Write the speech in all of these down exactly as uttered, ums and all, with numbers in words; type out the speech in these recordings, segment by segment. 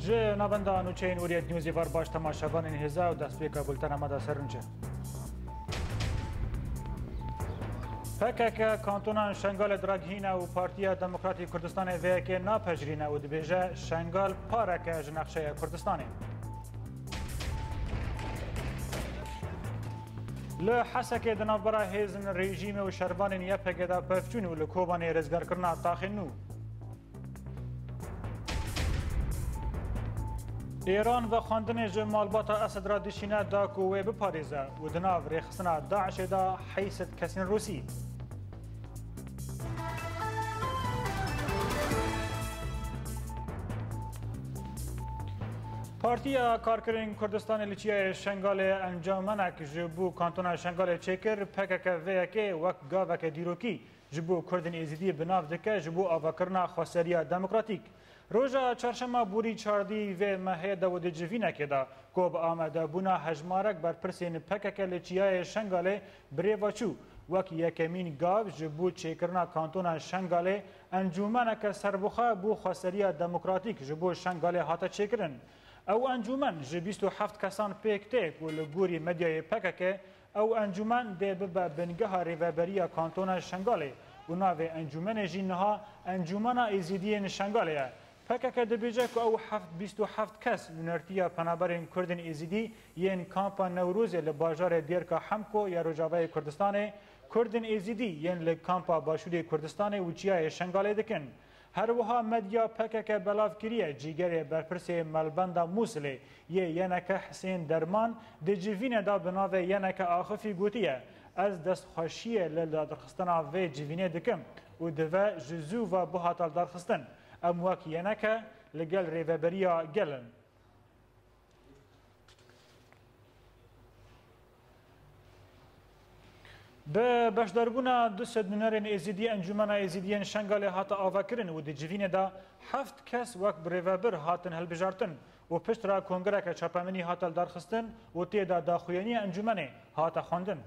Ji navenda nûçeyên Hurriyet Newsê ve baş temaşevanên hêza û destpêka bultena me de ser nûçe. P K K kantonan Şengalê diragihîne û Partiya Demokratîk Kurdistanê vê yekê napejirîne û dibêje Şengal parek e ji nexşeya Kurdistanê. Li Hesekê di navbera hêzên rejîmê û şervanên Y P G de pevçûn û li Kobanê rizgarkirina taxên nû. Îran vexwendinê ji malbata Esed re dişîne da ku wê biparêze û di nav rêxistina DAIŞê de heyşt kesên Rûsî. Partiya Karkerên Kurdistanê li Çiyayê Şengalê encamenek ji bo kantona Şengalê çêkir, P K K vê yekê wek gaveke dîrokî ji bo Kurdên Êzidî bi nav dike ji bo avakirina xweseriya demokratîk. Roja çarşema borî çardî vê mehê de û di civînekê de ku bi amadebûna hejmarek berpirsên P K K li Çiyayê Şengalê bi rê ve çû, wek yekemîn gav ji bo çêkirina kantona Şengalê encûmeneke serbixwe bo xweseriya demokratîk ji bo Şengalê hate çêkirin. Ew encûmen ji bîst û heft kesan pêk tê ku li gorî medyayê P K K ew encûmen dê bibe bingeha rêveberiya kantona Şengalê û navê encûmenê jî niha Encûmena Êzidiyên Şengalê ye. P K K dibêje ku ew heft, bîst û heft kes nûnertiya penaberên Kurdên Êzidî yên kampa Newrozê li bajarê Dêrka Hemko ya Rojavayê Kurdistanê, Kurdên Êzidî yên li kampa Başûrê Kurdistanê û Çiyayê Şengalê dikin. Her wiha medya P K K belav kiriye, cîgerê berpirsê Melbenda Mûsilê yê Y N K Hisên Derman di civînê de bi navê Y N K Axifî gotiye, Ez destxweşiyê li lidarxistina vê civînê dikim û dive ji zû ve bihata lidarxistin. Em wek Y N K li gel rêveberiya gel in. Bi beşdarbûna du sed nûnerên Êzidî, Encûmena Êzidiyên Şengalê hate avakirin û di civînê de heft kes wek birêvebir hatin hilbijartin û piştre kongreke çapemenî hate lidarxistin û tê de daxuyaniya encûmenê hate xwendin.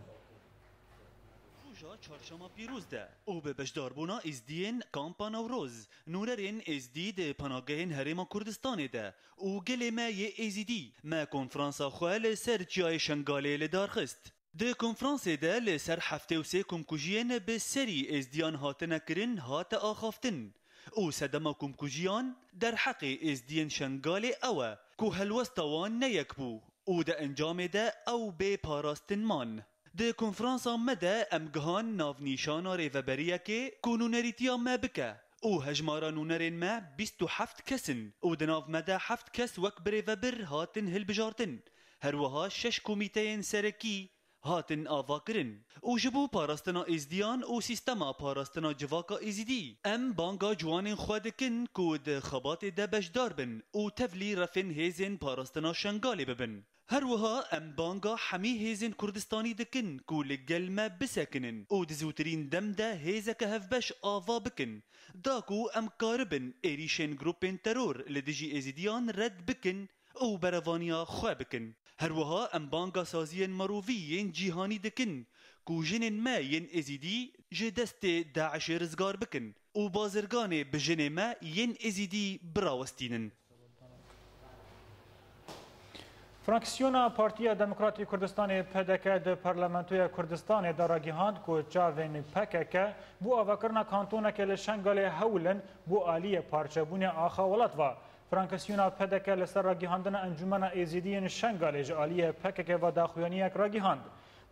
Roja çarşema pîroz de û bi beşdarbûna Êzdiyên Kampa Newroz, nûnerên Êzdî di panagehên Herêma Kurdistanê de û gelê me yê Êzidî me konferansa xwe li ser Çiyayê Şengalê li dar xist. Di konferansê de li ser heftê û sê komkujiyên bi serî Êzdiyan hatine kirin hate axaftin û sedema komkujiyan derheqê Êzdiyên Şengalê ew e ku helwesta wan ne yek bû û di encamê de ew bê parastin man. Di konferansa me de em gihan navnîşana rêveberiyekê ku nûnerîtiya me bike û hejmara nûnerên me bîst û heft kes in û di nav me de heft kes wek birêvebir hatin hilbijartin. Her wiha şeş komîteyên serekî hatin avakirin û ji bo parastina Êzdiyan û sîstema parastina civaka Êzidî, em banga ciwanên xwe dikin ku di xebatê de beşdar bin û tevlî refên hêzên parastina Şengalê bibin. Her wiha em banga hemî hêzên Kurdistanî dikin ku li gel me bisekinin û di zûtirîn dem de hêzeke hevbeş ava bikin, da ku em karibin êrîşên grûpên teror li dijî Êzidiyan red bikin û berevaniya xwe bikin. Her wiha em banga saziyên mirovî yên cîhanî dikin ku jinên me yên Êzidî ji destê DAIŞê rizgar bikin û bazirganê bi jinê me yên Êzidî birawestînin. Fraksiyona Partiya Demokratîk Kurdistanê, P D K, di Parlamentoya Kurdistanê de ragihand ku çavên P K K bo avakirina kantonekê li Şengalê hewl in bo aliyê parçebûnê axa welat ve. Fraksiyona P D K li ser ragihandina Encûmena Êzidiyên Şengalê ji aliyê P K K ve daxuyaniyek ragihand.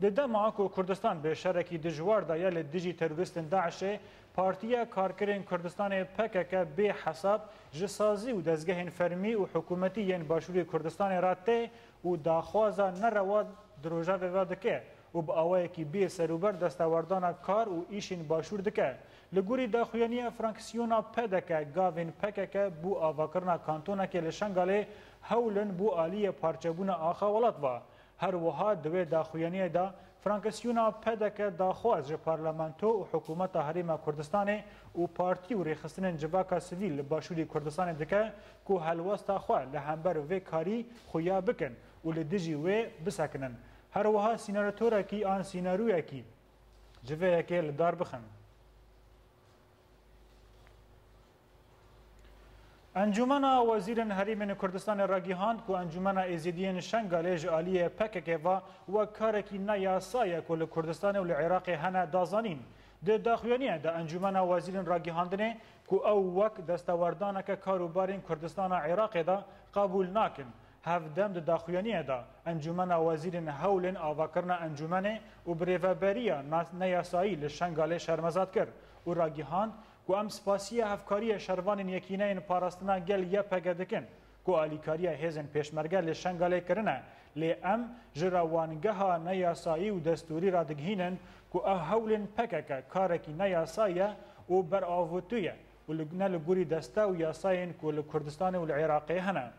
Di dema ku Kurdistan bi şerekî dijwar de ye li dijî terorîstên DAIŞê, Partiya Karkerên Kurdistanê, P K K, bê hesab ji sazî û dezgehên fermî û hikûmetî yên Başûrê Kurdistanê re tê û daxwaza nerewa di rojevê ve dike û bi awayekî bê serûber destewerdana kar û îşên başûr dike. Li gorî daxuyaniya fraksiyona P D K, gavên P K K bo avakirina kantonekê li Şengalê hewl in bo aliyê parçebûna axa welat ve. Her wiha di wê daxuyaniyê de fraksiyona P D K daxwaz ji parlamento û hikûmeta Herêma Kurdistanê û partî û rêxistinên civaka sivîl li Başûrê Kurdistanê dike ku helwesta xwe li hember vê karî xuya bikin û li dijî wê bisekinin. Her wiha sînaryotorekî an sînaryoyekî ji vê yekê li dar bixin. Encûmena Wezîrên Herêmên Kurdistanê ragihand ku Encûmena Êzidiyên Şengalê ji aliyê P K K ve wek karekî ne yasa ye ku li Kurdistanê û li Iraqê hene da zanîn. Di daxuyaniyê de Encûmena Wezîrên ragihandinê ku ew wek destewerdaneke karûbarên Kurdistana Iraqê de qebûl nakin. Hevdem di daxuyaniyê de Encûmena Wezîrên hewlên avakirina encûmenê û birêveberiya na-, neyasayî li Şengalê şermezar kir û ragihand ku em spasiya hevkariya şervanên Yekîneyên Parastina Gel Y P G dikin ku alîkariya hêzên pêşmerge li Şengalê kirine, lê em ji rewangeha neyasayî û destûrî re digihînin ku ev hewlên P K K karekî neyasayî ye û beravûtû ye û li, ne li gorî deste û yasayên ku li Kurdistanê û li Iraqê hene.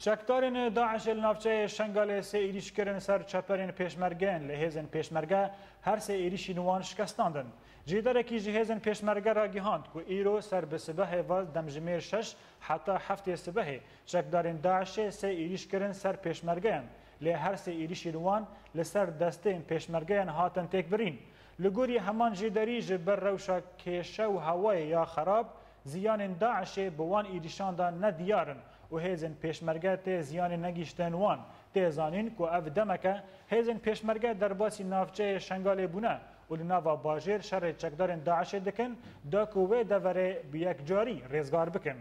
Çekdarên DAIŞê li navçeyê Şengalê sê êrîş kirin ser çeperên pêşmergeyan, lê hêzên pêşmerge her sê êrîşên wan şikestandin. Cîdarekî ji hêzên pêşmerge ragihand ku îro ser bi sibehê ve demjimêr şeş heta heftê sibehê çekdarên DAIŞê sê êrîş kirin ser pêşmergeyan, lê her sê êrîşên wan li ser desteyên pêşmergeyan hatin têkbirîn. Li gorî heman jêderî, ji ber rewşa kêşe û hewayê ya xerab, ziyanên DAIŞê bi wan êrîşan de ne diyar in û hêzên pêşmerge tê ziyanê negihiştin wan. Tê zanîn ku ev demeke hêzên pêşmerge derbasî navçeyê Şengalê bûne û li nava bajêr şerê çekdarên DAIŞê dikin, da ku wê deverê bi yek carî rêzgar bikin.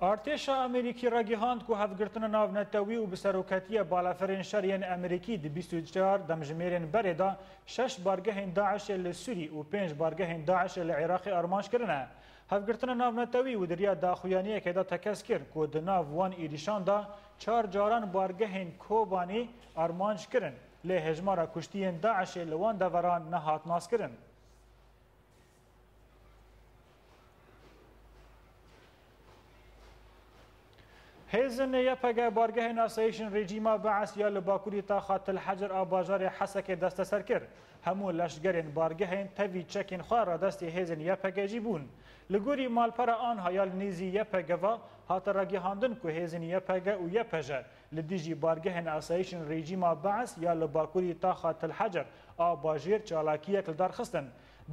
Artêşa Amerîkî ragihand ku hevgirtina navnetewî û bi seroketiya balafirên şer yên Amerîkî di bîst û çar demjimêrên berê de şeş bargehên DAIŞê li Sûrî û pênc bargehên DAIŞê li Iraqê armanc kirine. Hevgirtina navnetewî û di riya daxuyaniyekê de tekez kir ku di nav wan êrîşan de çar caran bargehên Kobanî armanc kirin, lê hejmara kuştiyên DAIŞê li wan deveran nehat naskirin. Hêzên Y P G bargehên asayîşên rejîma Bees ya li bakurî taxa Til Hecer a bajarê Hesekê desteser kir. Hemû leşgerên bargehên tevî çekên xwe radestî hêzên Y P G jî bûn. Li gorî malpera anha ya li nêzî Y P G ve hate ragihandin ku hêzên Y P G û Y P J li dijî bargehên asayîşên rejîma Bees ya li bakurî taxa Til Hecer a bajêr çalakiyek li dar xistin.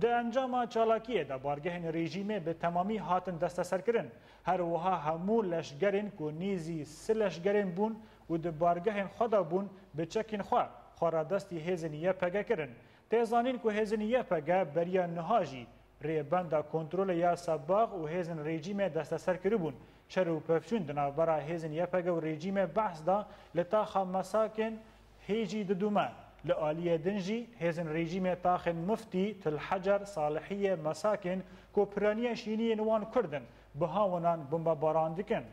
Di encama çalakiyê de bargehên rejîmê bi temamî hatin desteserkirin. Her wiha hemû leşgerên ku nêzî sî leşgerên bûn û di bargehên xwe de bûn, bi çekên xwe xwe radestî hêzên Y P G kirin. Tê zanîn ku hêzên Y P G beriya niha jî rêbenda kontrolê ya Sebax û hêzên rejîmê desteser kiribûn. Şer û pevçûn di navbera hêzên Y P G û rejîmê Bees de li taxa Mesakên hê jî didûme. Li aliyê din jî hêzên rejîmê taxên Miftî, Til Hecer, Salihiyê, Mesakên ku piraniya şîniyên wan Kurd in, bi hawinan bombebaran dikin.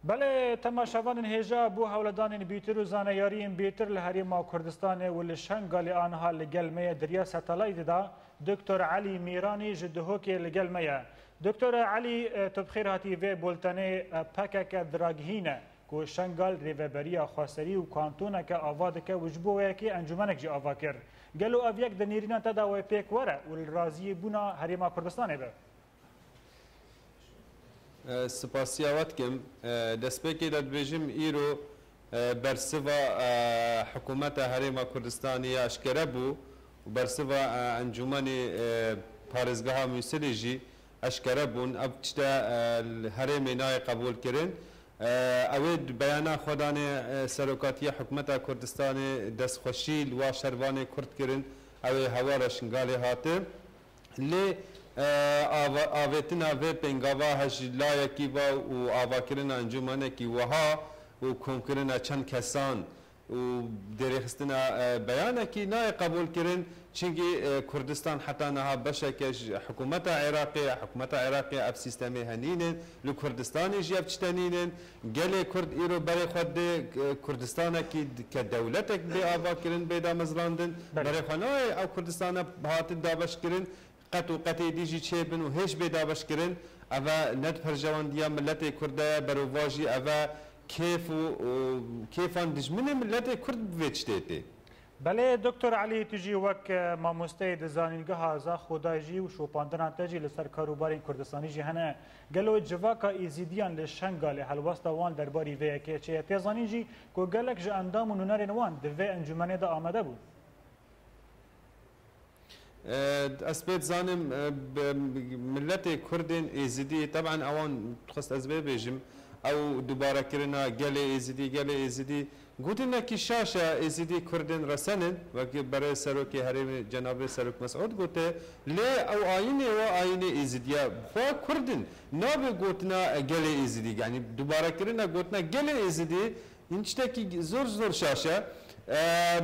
Belê, temaşevanên hêja, bo hewledanên bîtir û zaneyariyên bîtir li Herêma Kurdistanê û li Şengalê aniha li gel me ye di riya satelaytê de Doktor Elî Mîranî ji Duhokê li gel me ye. Doktor Elî, e, tu bi xêr hatî vê bultenê, e, P K K diragihîne ku Şengal rêveberiya xweserî û kantoneke ava dike û ji bo wê yekê encûmenek jî ava kir. Gelo ev yek di nêrîna te de wê pêk were û li raziyê bûna Herêma Kurdistanê be? E, spasiya we dikim. E, destpêkê de dibêjim, îro, e, bersiva, e, hikûmeta Herêma Kurdistanê ya eşkere bû û bersiva, e, Encûmenê, e, Parêzgeha Mûsilê jî eşkere bûn. Ev tişte, e, li herêmê nayê qebûlkirin. E, ew ê di beyana xwe danê, e, serokatiya hikûmeta Kurdistanê destxweşî li wa şervanê Kurd kirin. Ew ê hewara Şingalê hate. Lê, e, ava-, avêtina vê pêngava he ji layekî ve û avakirina encûmenekî wiha û komkirina çend kesan û derêxistina, e, beyanekî nayê qebûlkirin, çimkî, e, Kurdistan heta niha beşeke ji hikûmeta Iraqê ye, hikûmeta Iraqê ev sîstemê henînin, li Kurdistanê jî ev tişte nînin. Gelê Kurd îro berê xwe dê, e, Kurdistanekî ke dewletek bê avakirin, bê damezrandin. Belê. Berê xwe nayê ew Kurdistana hatin dabeşkirin, qet û qetê dî jî çêbin û hêj bê dabeşkirin. Eve ne di perjewendiya miletê Kurd de ye, berovajî eve kêf û, û kêfan dijminê miletê Kurd bi vê tiştê tê. Belê, Doktor Elî, tu jî wek, e, mamosteyê di zanîngeha Zaxo de jî û şopandina te jî li ser karûbarên Kurdistanî jî hene. Gelo civaka Êzîdiyan li Şengalê helwesta wan derbarî vê yekê çi ye? Tê zanîn jî ku gelek ji endam û nûnerên wan di vê encûmenê de amade bûn. E, ez pê dizanim, e, bi, miletê Kurdên Êzidî, teben ewan dixwest ez vê bêjim, ew dubarekirina gelê Êzidî, gelê Êzidî, gotinekî şaş e, Êzidî Kurdên resen in, wek berê serokê herêmê cenabê Serok Mesûd gote, lê ew ayînê we ayînê Êzidî ye, bi xwe Kurd in, nabe gotina, e, gelê Êzidî, yanî dubarekirina gotina gelê Êzidî, Hin tiştekî zor zor şaş e. E,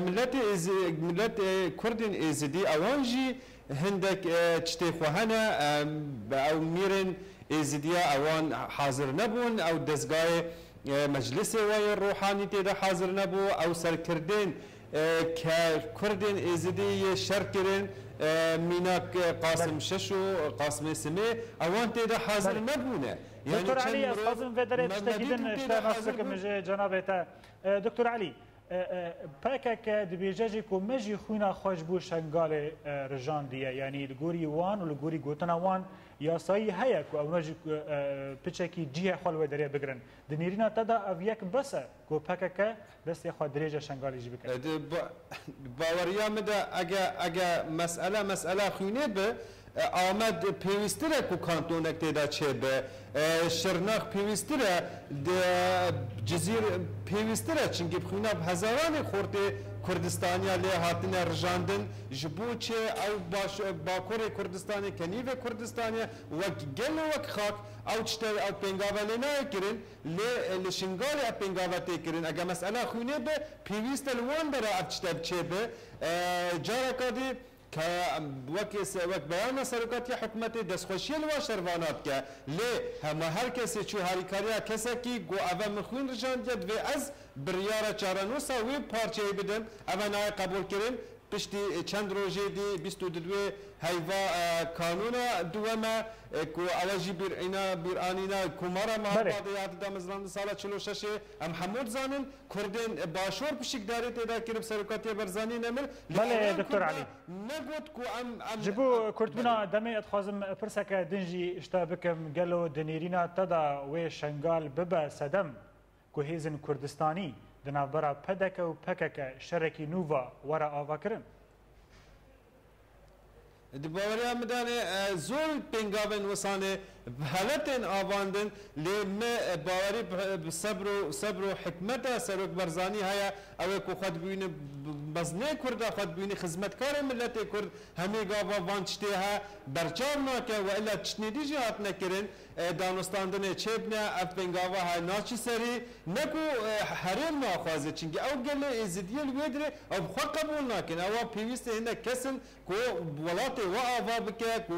miletê Êzi-, milet, e, Kurdên Êzidî, ewan jî hindek, e, tiştê xwe hene, e, ew mîrên Êzidiya ewan hazir nebûn, ew dezgahê, e, meclisê we yên ruhanî tê de hazir nebû, ew serkirdên, e, ke Kurdên Êzidî yê şer kirin, e, mînak, e, Qasim Belê. Şeş û Qasimê Simê, ewan tê de hazir Belê. Nebûne. Yanî Doktor çend Elî, ez mirov xwazim vê derê me-, tiştekî medîtin din tê de şte nas hazir bikim bûn. Ji cenabê te. E, Doktor Elî, e, e, P K K dibêje jî ku me jî xwîna xwe ji bo Şengalê, e, rijandiye. Yanî li gorî wan û li gorî gotina wan yasayî heye ku ew ne jî, e, piçekî cihê xwe li wê derê bigirin. Di nêrîna te de ev yek bes e ku P K K destê xwe dirêje Şengalê jî bike? E, di ba-, baweriya min de ege, ege mesele, mesele xwînê bi, E, Amed pêwîstir e ku kantonek tê de çêbe. E, Şirnex pêwîstir e, di Cizîr pêwîstir e, çimkî bi xwîna bi hezaranê xortê Kurdistaniya lê hatine rijandin. Ji bo çi ew baş-, Bakurê Kurdistanê, kenîvê Kurdistanê wek gel û wek xak ew tişte, ew pêngave lê nayê kirin. Lê, e, li Şingalê ev pêngave tê kirin. Eger mesela xwînê be, pêwîst e li wan dera ev tişte çêbe. E, careka dî Ka, em, wek se-, wek beyana serokatiya hikûmetê destxweşiyê li wan şervana dike, lê hema her kesê çû harîkariya kesekî got, eve min xwîn rijandiye, divê ez biryara çarenûsa wê parçeyê bidim, eve nayê qebûlkirin. Piştî, e, çend rojê dî bîst û du heyva, e, kanûna duweme, e, ku ewe jî bîr îna, bîranîna Komara Belê. Mahabadê ya di damezrandin sala çil û şeşê, em hemû dizanin, Kurdên Başûr pişikdarî tê de kirin, bi serokatiya Barzanî nemir. Lê Belê, ewan Doktor Kurda Elî. Negot ku em, em, Ji bo em, kurtbûna belê. Demê, ez dixwazim pirseke din jî ji te bikim. Gelo di nêrîna te de wê Şengal bibe sedem ku hêzên Kurdistanî di navbera P D K û P K K şerekî nû ve were avakirin? Di baweriya min de ne, e, zor pêngavên wisanê bi heletên avandin, lê me, e, bawerî bi, bi sebr û, sebr û hikmeta Serok Barzanî heye, ew ê ku xwe dibîne, bi mezinê Kurda xwe dibîne, xizmetkarê miletê Kurd hemî gava van tiştê he berçav nake we illa tiştnê dî jî hatine kirin. E, danûstandinê çêbine, ev pêngava he naçî serî, ne ku, e, herêm naxwaze, çimkî ew gelê Êzidiyê li wê dirê ew bi xwe qebûl nakin. Ewa pêwîstê hinek kes in ku welatê we ava bike, ku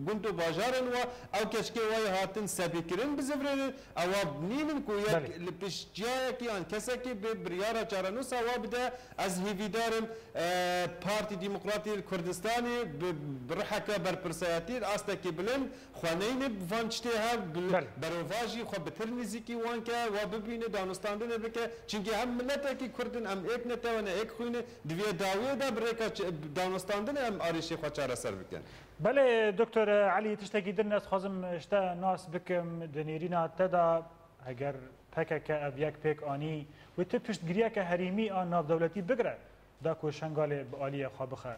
gund û bajarên we ew keçikê we yê hatin sebîkirin bizivirênin. Ewa nînin ku yek Belê. Li pişt ciyayekî yan kesekî bi biryara çarenûsa we bide. Ez hêvîdar im, e, Partî Demokratî li Kurdistanê bi, bi riheke berpirsiyatî li astekî bilind xwe neyne bi van tiştê hev, bi Belê. Berovajî xwe bitir nêzîkî wan ke, we bibîne, danûstandinê bike. Çimkî hem miletekî Kurd in, em êk netewe ne, êk xwîn e, di vê dawiyê de bi rêka ç-, danûstandinê em arêşê xwe çareser bikin. Belê, Doktor Elî, tiştekî din ez dixwazim ji te nas bikim. Di nêrîna te de, eger P K K ev yek pêk anî, wê tu piştgiriyeke herêmî an navdewletî bigire, da ku Şengalê bi aliyê xwe bixe?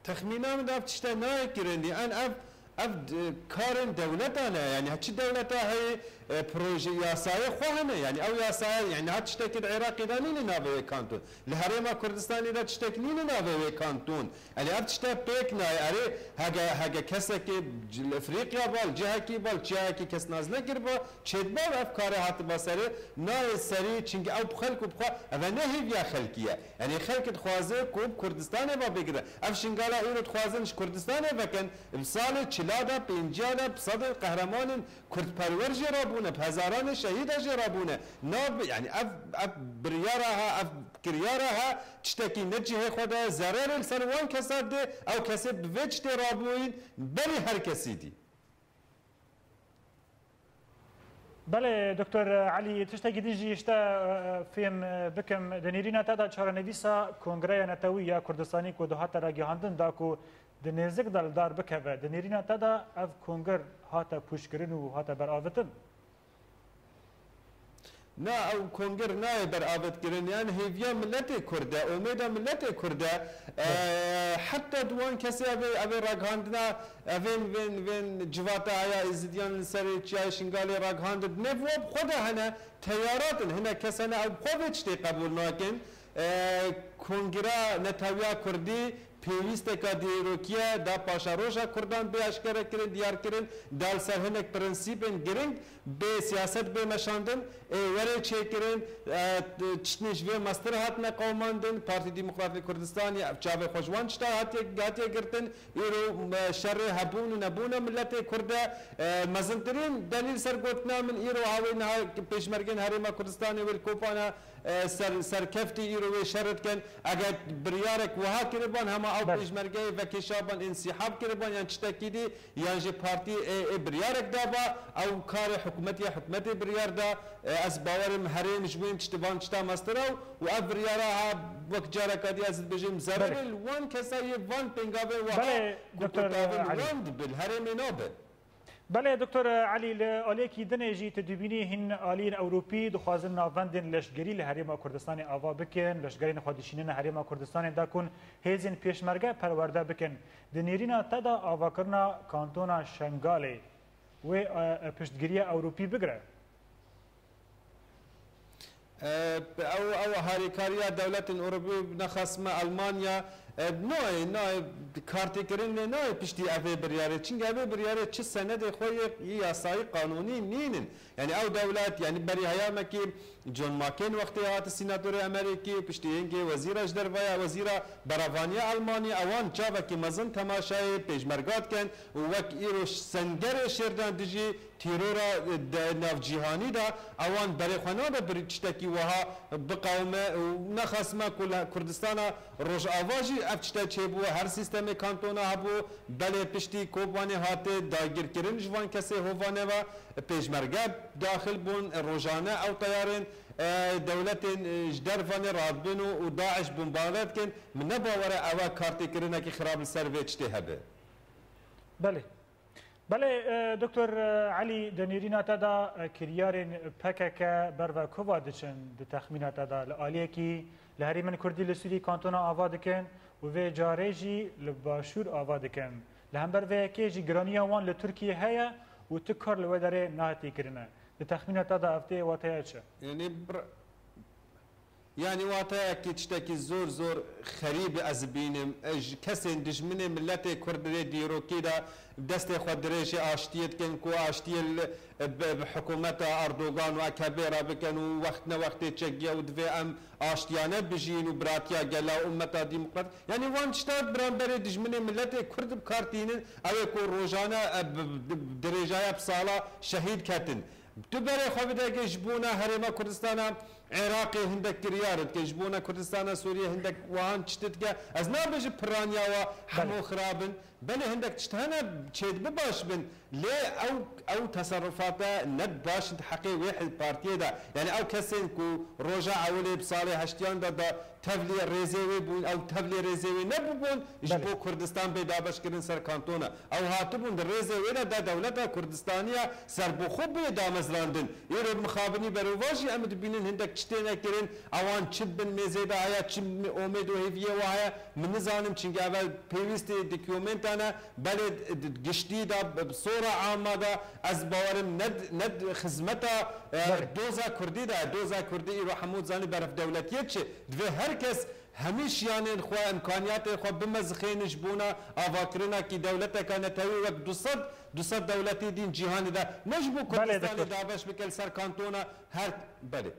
Texmîna min de ev tişte nayê kirin. Yan ev, ev, e, karên dewletan e. Yanî çi dewleta heye, e, proje, yasayê xwe hene. Yanî ew yasaya, yanî niha tiştekî di Iraqê de nîne navê wê kanton. Li Herêma Kurdistanê de tiştek nîne navê wê kanton. Yanî ev tişte pêk nayê. Erê, hege, hege kesekê c-, li Efrîqya ba, li cihekî ba, li çiyayekî kes nas nekiriba, çêdiba û ev karê hatiba serê, nayê serî, çimkî ew bi xelk û bi xwe, ev e ne hêviya xelkî ye. Yanî xelk dixwaze ku bi Kurdistanê ve bigire. Ev Şingala îro dixwazin ji Kurdistanê vekin, bi salê çila de, pênciya de bi sedên qehremanên kurdperwer jê re bûne, bi hezaranê şehîda jê re bûne. Nav, yanî ev, ev biryara ha, ev kiryara ha, tiştekî ne cihê xwe de, zererê li ser wan kesa dide, ew kesê bi vê tiştê rabûyîn, berî her kesî dî. Belê, Doktor Elî, tiştekî din jî ji te, e, fêm, e, bikim. Di nêrîna te de çarenivîsa Kongreya Netewî ya Kurdistanî ku dihate ragihandin da ku di nêzik de li dar bikeve. Di nêrîna te de ev kongir hate pûçkirin û hate beravitin? Na, ew kongir nayê beravetkirin. Yan hêviya miletê Kurd e, omêda miletê Kurd e. E, heta di wan kesê ev ê, ev ê ragihandina, evên vên, vên civata heya Êzidiyan li serê Çiyayê Şingalê ragihandin. Nev wa bi xwe de hene, teyarat in, hinek kes hene, ew bi xwe vê tiştê qebûl nakin. E, Kongira Netewiya Kurdî pêwîsteka dîrokî ye, da paşeroja Kurdan bê eşkere kirin, diyar kirin, da li ser hinek prensîpên giring bê siyaset bê meşandin, ê werê çêkirin, e, çitnê ji vê mestir hatine qewmandin, Partî Demokratîk Kurdistanê ev çavê xwe ji wan tişta hatiye, hatiye girtin, îro, e, şerê hebûn û nebûna miletê Kurd e, e, mezintirîn delîl ser gotina min îro ew ê niha pêşmergên Herêma Kurdistanê wê li Kopana, e, ser, serkeftî îro wê şer dikin. Eger biryarek wiha kiriban, hema ew Belê. pêşmergeyê vekêşaban însîhab kiriban yan tiştekî dî, yan jî partî ê, ê biryarek daba, ew karê hikûmetê, hikûmetê biryar da, e, ez bawerim herêm ji wên tiştivan tişta mestir e û ev biryara ha wek careka dî ez dibêjim zererê Belê. li wan kesa yê van pêngavê wiha Belê, ku Doktor gotaven Elî. wan dibe, li herêmê nabe. Belê, Doktor Elî, li aliyekî dinê jî tu dibînî hîn aliyên Ewropî dixwazin navendên leşgerî li Herêma Kurdistanê ava bikin, leşgerên xwe dişînine Herêma Kurdistanê da ku hêzên pêşmerge perwerde bikin. Di nêrîna te de avakirina kantona Şengalê wê, e, e, piştgiriya Ewropî bigire? E, ew, ew harîkariya dewletên Ewropî nexasme Elmanya, e, nayê, nayê kartêkirin lê nayê piştî evê biryarê. Çimkî evê biryarê çi senedê xwe yê, yê yasayî qanûnî nînin. Yanî ew dewlet, yanî berî heyamekî John McCain wextê hate sînatorê Amerîkî û piştî hingê wezîra ji dervaya, wezîra berevaniya Elmanî, ewan çavekî mezin temaşayê pêşmerga dikin û wek îro sengerê şêrdan dijî terora, e, de navcîhanî de ewan berê xwe nabe bir tiştekî wiha biqewime û nexasme ku li Kurdistana Rojava jî ev tişte çêbû, her sîstemê kantona hebû, belê piştî Kobanê hate dagirkirin ji van kesê hovane ve pêşmerge daxil bûn, rojane ew teyarên, e, dewletên, e, ji dervanê radibin û, û DAIŞ bombarde dikin. Min ne bawer e ew kartêkirinekî xirab li ser vê tiştê hebe. Belê. Belê, e, Doktor, e, Elî, di nêrîna te de, e, kiryarên P K K ber ve ku va diçin di texmîna te de? Li aliyekî li herêmên Kurdî li Sûrî kantona ava dikin û vê carê jî li Başûr ava dikin. Li hember vê yekê jî giraniya wan li Tirkiyê heye û tu kar li wê derê nahatiye kirine. Di texmîna te de ev tê wateya çi? Yanî bir Yanî wateyekî tiştekî zor zor xerîb ez bînim. Ez ji kesên dijminê miletê Kurd rê dîrokî de destê xwe dirêjê aştiyê dikin ku aştiyê li, bi, bi hikûmeta Erdogan û A K P re bikin û wext ne wextê çekiye û divê em aştiyane bijîn û biratiya gela û ummeta demokrat. Yanî wan tişta beramberê dijminê miletê Kurd bi kar tînin, ew ê ku rojane, e, bi, bi, dirêjaya bi sala şehîd ketin. Tu berê xwe bidegê ji bona Herêma Kurdistana Iraqê hindek kiryar dike, ji bona Kurdistana Sûriyê hindek wihan tişt dike. Ez nabêjim piraniya we hemû Belê. xirab in. Belê hindek tişt hene çêdibe baş bin. Lê ew, ew teserrufate ne baş in di heqê wê hi-, partiyê de. Yani ew kesên ku roja ewilê bi salê heştiyan de, de tevlî rêzê wê bûn, ew tevlî rêzê wê nebûbûn, ji Belê. bo Kurdistan bê dabeşkirin ser kantona. Ew hatibûn di rêzê wê de, de dewleta Kurdistaniya serbixwe bê damezrandin. Îro bi mixabinî berovajî em dibînin hindek çi têne kirin, ewan çi bin mêzê de heye, çi omêd û hêviyê we heye, min nizanim, çimkî ev pêwîstî dokumentan e, belê di giştî de, bi sora ama de, ez bawerim ne, ne xizmeta, e, Belê. doza Kurdî de, doza Kurdî îro hemû zanî berevdewletiyê çi, divê her kes hemî şiyanên xwe, imkaniyatên xwe bimezixênin ji bona avakirinekî dewleteka netewî wek du sed, du sed dewletê din cîhanê de. Ne ji bo Belê, Kurdistanê doktor. dabeş bike li ser kantona her, belê.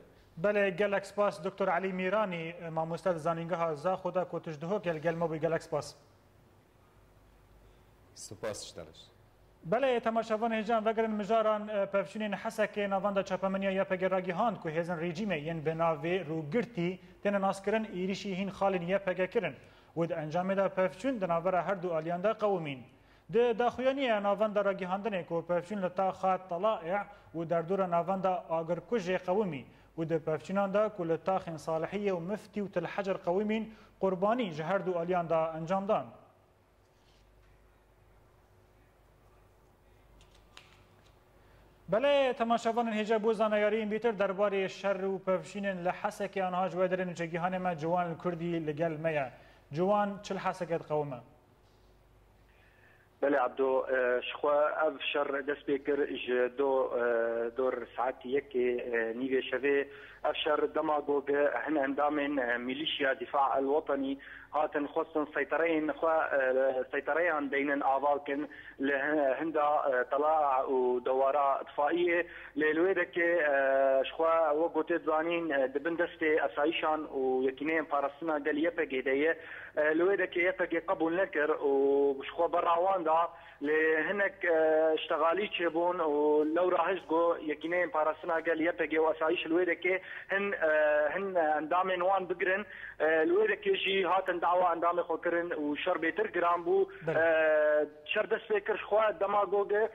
Belê, gelek spas, Doktor Elî Mîranî, mamoste di Zanîngeha Zaxo de ku tu ji Duhokê li gel me bûyî, gelek spas. Spas ji te re. Belê, temaşevanê hêja em vegerin mijaran, e, pevçûnên Hesekê navenda çapemeniya Y P G ragihand ku hêzên rejîmê yên bi navê Rûgirtî têne naskirin êrîşî hîn xalên Y P G kirin û di encamê de pevçûn di navbera her du aliyan de qewimîn. Di daxuyaniya navenda ragihandinê ku pevçûn li taxa Talaê û derdora navenda Agirkujê qewimî û di pevçûnan de ku li taxên Salihiyê û Miftî û Til Hecer qewimîn, qurbanî ji her du aliyan de encam dan. Belê, temaşevanên hêja bo zanayariyên bîtir derbarê şer û pevçûnên li Hesekê, anha ji we derê nûçegihanê me Ciwan li Kurdî li gel me ye. Ciwan, çi li Hesekê diqewime? Belê Ebdo, e, ji xwe ev şer dest pê kir ji do, e, dor saet yekê, e, nîvê şevê. Ev şer dema ku hin endamên, e, Milîşya Difa El Wetenî hatin xwestin seytereyên xwe, e, seytereyan deynin ava kin li hin-, hinda, e, Tela û dewara Difaiyê. Lê li wê dekê, e, ji xwe wek gotê zanîn, e, di bin destê esayîşan û yekîneyên parastina gel Y P G de ye. E, li wê dekê Y P G qebûl nekir û ji xwe berra wan da. Lê hinek, e, ştexalî çêbûn û lewra hişt got yekîneyên parastina gel Y P G û esayîş li wê dekê hin, e, hin endamên wan bigirin. E, li wê dekê jî hatin dawa endamê xwe kirin û şer bêtir giran bû. Belê. E, şer dest pê kir ji xwe dema goge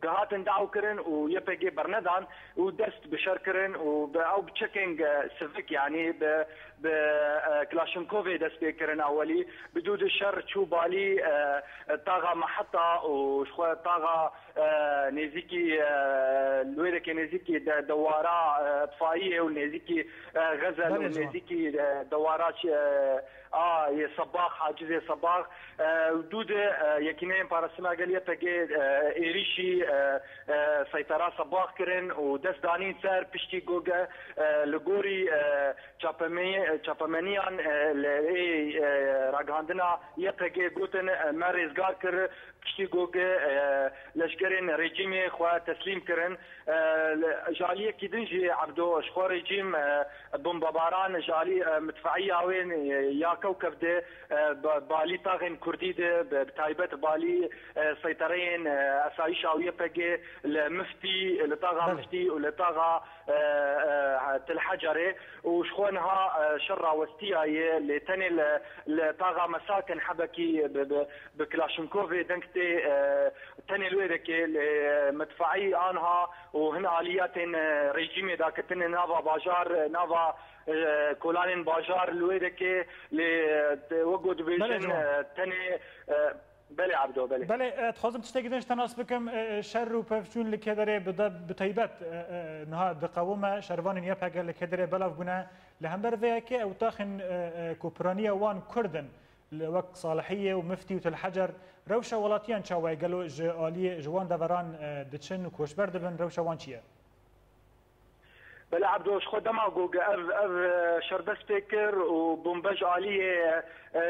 gihatin daw kirin û Y P G bernedan û dest bi şer kirin û bi ew bi çekên, e, sivik, yanî bi, bi, e, Klaşinkovê dest pê kirin ewelî. Bi dû di şer çû balî, e, taxa Meheta û ji xwe taxa, e, nêzîkî, e, li wê dekê nêzîkî de, dewara, e, Tifayiyê û nêzîkî, e, Xezel û Belê, ciwan. nêzîkî, e, dewara, e, a, yê Sebax, Hacizê Sebax, e, û dû di, e, yekîneyên parastina gel Y P G, e, êrîşî, e, e, seytera Sebax kirin û dest danîn ser piştî goge, e, li gorî, e, çapemeyê-, çapemeniyan, e, li ê, e, ragihandina Y P G gotin, e, me rêzgar kir, piştî goge, e, leşkerên rejîmê xwe teslîm kirin. E, li, ji aliyekî din jî Ebdo ji xwe rejîm, e, bombebaran ji alî, e, midfeîya wê, e, ya kewkeb de, e, ba-, balî taxên Kurdî de, bi, bi taybet balî, e, seytereyên, e, esayîşa Y P G li Miftî, li taxa Belê. Miftî û li taxa, e, e, Til Hecerê û ji xwe niha, e, şer rawestiyaye lê tenê li, li taxa Mesakin hebekî bi, bi, bi Klaşinkovê deng tê, e, tenê li wê dekê lê midfaî anha û hin aliyatên, e, rejîmê daketine nava bajar, e, nava, e, kolanên bajar li wê dekê lê, e, wek ku Belê, dibêjin, ciwan. e, tenê, e, belê Ebdo, belê. Belê, e, dixwazim tiştekî din ji te nas bikim, e, e, şer û pevçûn li kê derê bi de-, bi taybet, e, e, niha diqewime, şervanên Y P G li kê derê belav bûne. Li hember vê yekê ew taxên, e, e, ku piraniya wan Kurd in, li wek Salihiyê û Miftî û Til Hecer, rewşa welatiyan çawa ye? Gelo ji aliyê, ji wan deveran, e, diçin û koçber dibin, rewşa wan çi ye? Belê Ebdo, ji xwe dema ku ev, ev, e, şer dest pê kir û bombe ji aliyê, e,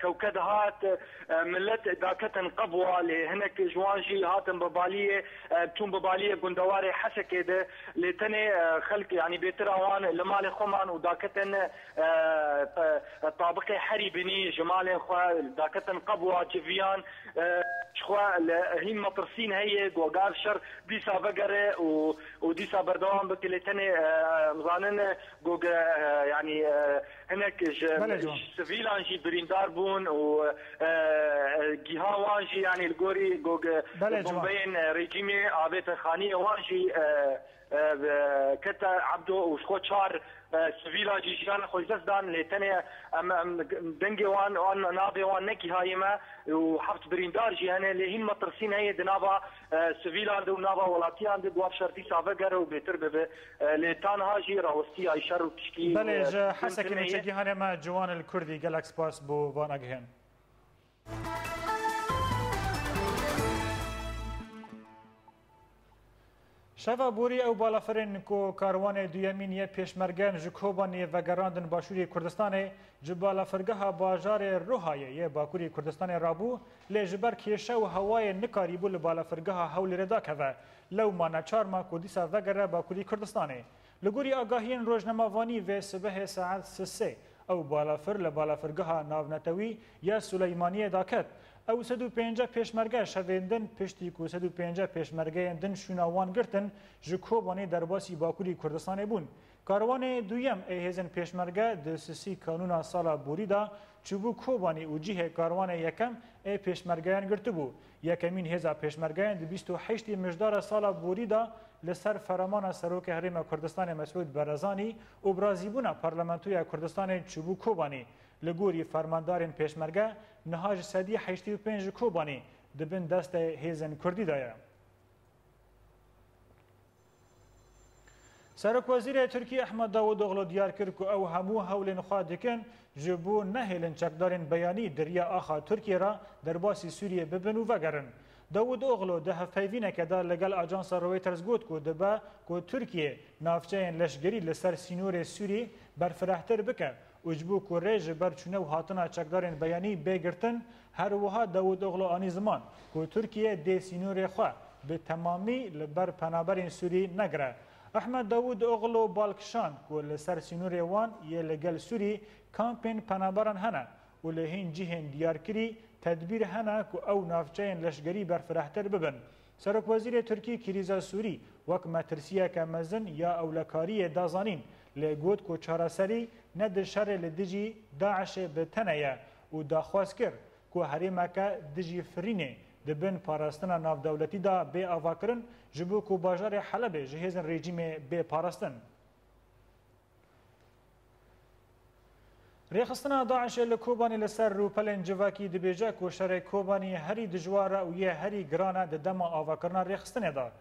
kewke dihat, e, millet daketin qebwa, lê hinek ji wan jî hatin bi baliyê, e, çûn bi baliyê gundewarê Hesekê de, lê tenê, e, xelk, yanî bêtira wan li malê xwe man û daketin, e, e, tabiqê herî binî ji malên xwe daketin qebwa civiyan, e, ji xwe li hîn metirsîn heye ku ev şer dîsa vegere û, û dîsa berdewam bike lê tenê, e, em zanin ku, e, yanî, e, hinek ji, Belê, ciwan. ji sivîlan jî birîndar bûn û, e, e, giha wan jî yanî li gorî ku, e, Belê, ciwan. bombeyên, e, rejîmê avêtin xaniyê wan jî, e, e, kete Ebdo û ji xwe çar, e, sivîla jî jiyana xwe ji dest dan, lê tenê em, em dengê wan, wan navê wan negihaye me û heft birîndar jî hene, lê hîn metirsîn heye di nava, e, sivîlan de û nava welatiyan de, ku ev şer dîsa vegere û bêtir bibe. E, lê tanha jî rawestiya şer û tişkî, Belê, e, ji Hesekê tune ye. Nûçegihanê me Ciwan El Kurdî, gelek spas bo van agihên. Şeva borî ew balafirên ku karwanê duyemîn yê pêşmergen ji Kobanê vegerandin başûrê Kurdistanê, ji balafirgeha bajarê Ruhayê yê bakurê Kurdistanê rabû, lê ji ber kêşe û hewayê nikarîbû li balafirgeha Hewlêrê dakeve. Lewma neçar ma ku dîsa vegere bakurê Kurdistanê. Li gorî agahiyên rojnamevanî vê sibehê saet sisê, ew balafir li balafirgeha navnetewî ya Suleymaniyê daket. Ew sed û pêncî pêşmerge şevên din piştî ku sed û pêncî pêşmergeyên din şûna wan girtin, ji Kobanê derbasî Bakurî Kurdistanê bûn. Karwanê duyem ê hêzên pêşmerge di sisî kanûna sala borî de çûbû Kobanî û cihê karwanê yekem ê pêşmergeyan girtibû. Yekemîn hêza pêşmergeyan di bîst û heştê mijdara sala borî de li ser feremana Serokê Herêma Kurdistanê Mesûd Barzanî û bi razîbûna Parlamentoya Kurdistanê çûbû Kobanî. Li gorî fermandarên pêşmerge, niha ji sedî heştê û pênc ji Kobanî di bin destê hêzên Kurdî de ye. Serokwezîrê Tirkî Ehmed Davutoglu diyar kir ku ew hemû hewlên xwe dikin ji bo nehêlin çekdarên beyanî di riya axa Tirkiyê re derbasî Sûriyê bibin û vegerin. Davutoglu di hevpeyvîneke de li gel ajansa Reuters got ku dibe ku Tirkiye navçeyên leşgerî li ser sînorê Sûrî berfirehtir bike û ji bo ku rê ji ber çûne û hatina çekdarên beyanî bê girtin, her wiha Davutoglu anî ziman ku Tirkiye dê sînorê xwe bi temamî li ber penaberên Sûrî negire. Ehmed Davutoglu bal kişand ku li ser sînorê wan yê li gel Sûrî kampên penaberan hene û li hîn cihên diyarkirî tedbîr hene ku ew navçeyên leşgerî berfirehtir bibin. Serokwezîrê Tirkî krîza Sûrî wek metirsiyeke mezin ya ewlekariyê da zanîn, lê got ku çareserî ne di şerê li dijî DAIŞê bi tenê ye û daxwaz kir ku herêmeke dijî firînê di bin parastina navdewletî de bê avakirin, ji bo ku bajarê Helebê ji hêzên rejîmê bê parastin. Rêxistina DAIŞê li Kobanî li ser rûpelên civakî dibêje ku şerê Kobanî herî dijwar e û yê herî giran e di dema avakirina rêxistinê de.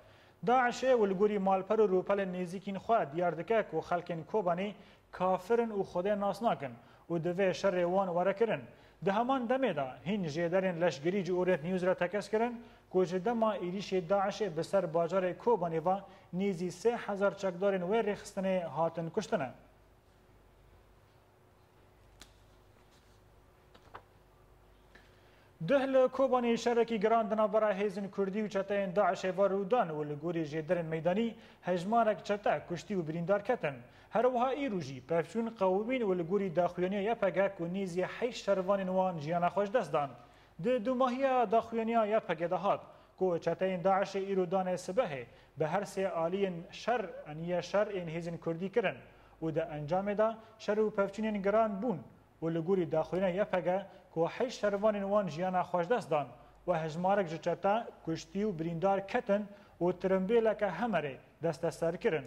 DAIŞê û li gorî malper û rûpelên nêzîkîn xwe diyar dike ku xelkên Kobanî kafir in û Xwedê nas nakin û divê şerê wan were kirin. Di heman demê de hîn jêderên leşgerî ji Orient News re tekez kirin ku ji dema êrîşê DAIŞê bi ser bajarê Kobanê ve nêzî sê hezar çekdarên wê rêxistinê hatin kuştine. Duh li Kobanê şerekî giran di navbera hêzên Kurdî û çeteyên DAIŞê ve rû dan û li gorî jêderên meydanî hejmarek çete kuştî û birîndar ketin. Her wiha îro jî pevçûn qewimîn û li gorî daxuyaniya Y P G ku nêzî heşt şervanên wan jiyana xwe ji dest dan. Di dûmahiya daxuyaniya Y P G de hat ku çeteyên DAIŞê îro danê sibehê bi her sê aliyên şer aniye şer ên hêzên Kurdî kirin û di encamê de şer û pevçûnên giran bûn û li gorî daxuyaniya Y P G ku heşt şervanên wan jiyana xwe ji dest dan û hejmarek ji çete kuştî û birîndar ketin û tirimbêleke Hemerê desteser kirin.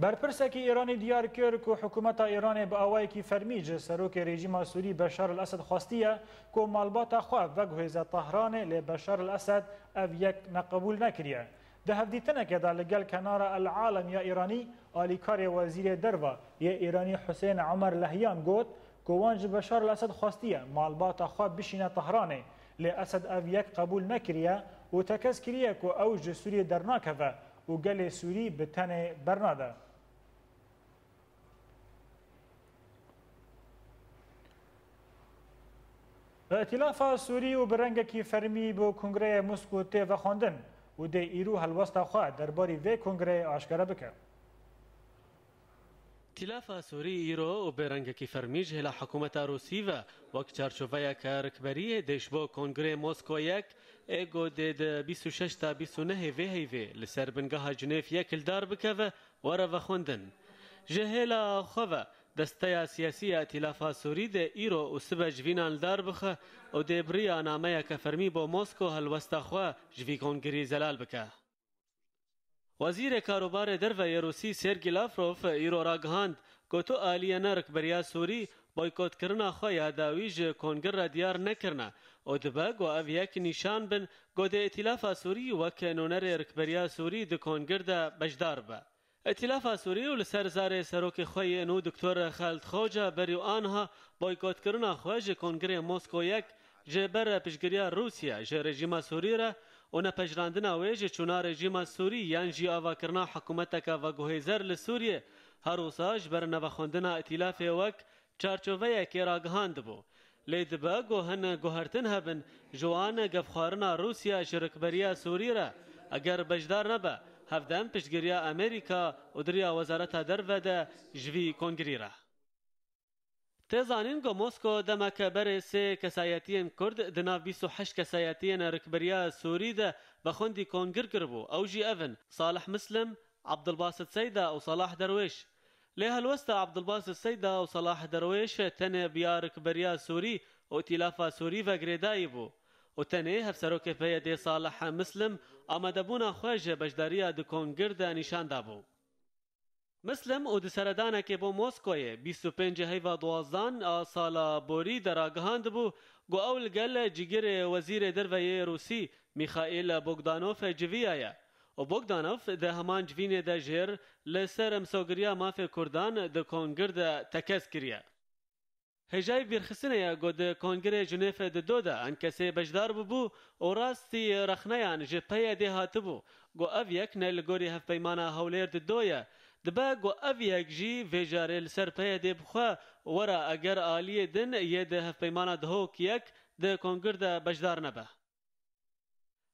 Berpirsekî Îranî diyar kir ku hikûmeta Îranê bi awayekî fermî ji serokê rejîma Sûrî Beşar el Esed xwestiye ku malbata xwe veguhêze Tehranê, lê Beşar el Esed ev yek neqebûl nekiriye. Di hevdîtineke de li gel Kenara El Alem ya Îranî, alîkarê wezîrê derve yê Îranî Husên Omer Lehyan got ku wan ji Beşar el Esed xwestiye malbata xwe bişîne Tehranê, lê Esed ev yek qebûl nekiriye û tekez kiriye ku ew ji Sûriyê dernakeve û gelê Sûrî bi tenê bernade. Îtîlafa Sûrî û bi rengekî fermî bo kongreyê Mosko tê vexwendin û dê îro helwesta xwe derbarî vê kongreyê aşkere bike. Îtîlafa Sûrî îro û bi rengekî fermî ji hêla hikûmeta Rûsî ve wek çarçoveyeke rikberiyê dê ji bo kongreyê Mosko yek ê ku dê di bîst û şeş ta bîst û nehê vê heyvê li ser bingeha Cinêv yek li dar bikeve, were vexwendin. Ji hêla xwe ve, desteya siyasî ya Îtîlafa Sûrî dê îro û sibe ji vînan li dar bixe û dê bi riya nameyeke fermî bo Mosko helwesta xwe ji vî kongrî zelal bike. Wezîrê Karûbarê Derve yê Rûsî Sergî Lavrov îro ragihand ku tu aliyê ne rikberiya Sûrî boykotkirina xwe ya dawî ji kongir re diyar nekirine û dibe ku ev yek nîşan bin ku dê Îtîlafa Sûrî wek nûnerê rikberiya Sûrî di kongir de beşdar be. Îtîlafa Sûrî û li ser zarê serokê xwe yê nû Doktor Xalid Xoca berî û aniha boykotkirina xwe ji Kongrê Mosko yek ji ber piştgiriya Rûsya ji rejîma Sûrî re û nepejirandina wê ji çûna rejîma Sûrî yan jî avakirina hikûmeteke veguhêzer li Sûriyê, her wisa ji ber nevexwendina îtîlafê wek çarçoveyekê ragihandibû. Lê dibe ku hin guhertin hebin, ji wan gefxwarina Rûsya ji rikberiya Sûrî re, eger beşdar nebe, hevdem piştgiriya Amerîka û di riya Wezareta Derve de ji vî kongrî re. Tê zanîn ku Mosko demeke berê sê kesayetiyên Kurd di nav bîst û heşt kesayetiyên rikberiya Sûrî de vexwendî kongir kiribû. Ew jî ev in: Salih Mislim, Abdulbasit Seyda û Salah Derwêş. Lê helwesta Abdulbasit Seyda û Salah Derwêş tenê bi ya rikberiya Sûrî û Îtîlafa Sûrî ve girêdayî bû û tenê hevserokê P Y D'ê Salih Mislim amadebûna xwe ji beşdariya di kongir de nîşan dabû. Mislim û di seredanekê bo Moskoyê, bîst û pêncê heyva duwazdan a sala borî de ragihandibû ku ew li gel cîgirê wezîrê derve yê Rûsî Mîxaîl Bogdanov civiyaye û Bogdanov di heman civînê de jêr li ser misogiriya mafê Kurdan di kongir de tekez kiriye. Hêjayî vîrxistinê ye ku di Kongirê Jinêfê di do de enkesê beşdar bûbû û rastî rexneyan ji P Y D hatibû ku ev yek ne li gorî Hevpeymana Hewlêr di do ye. Dibe ku ev yek jî vê carê li ser P Y D bi xwe were eger aliyê din yê di Hevpeymana Dihok yek di Kongir de beşdar nebe.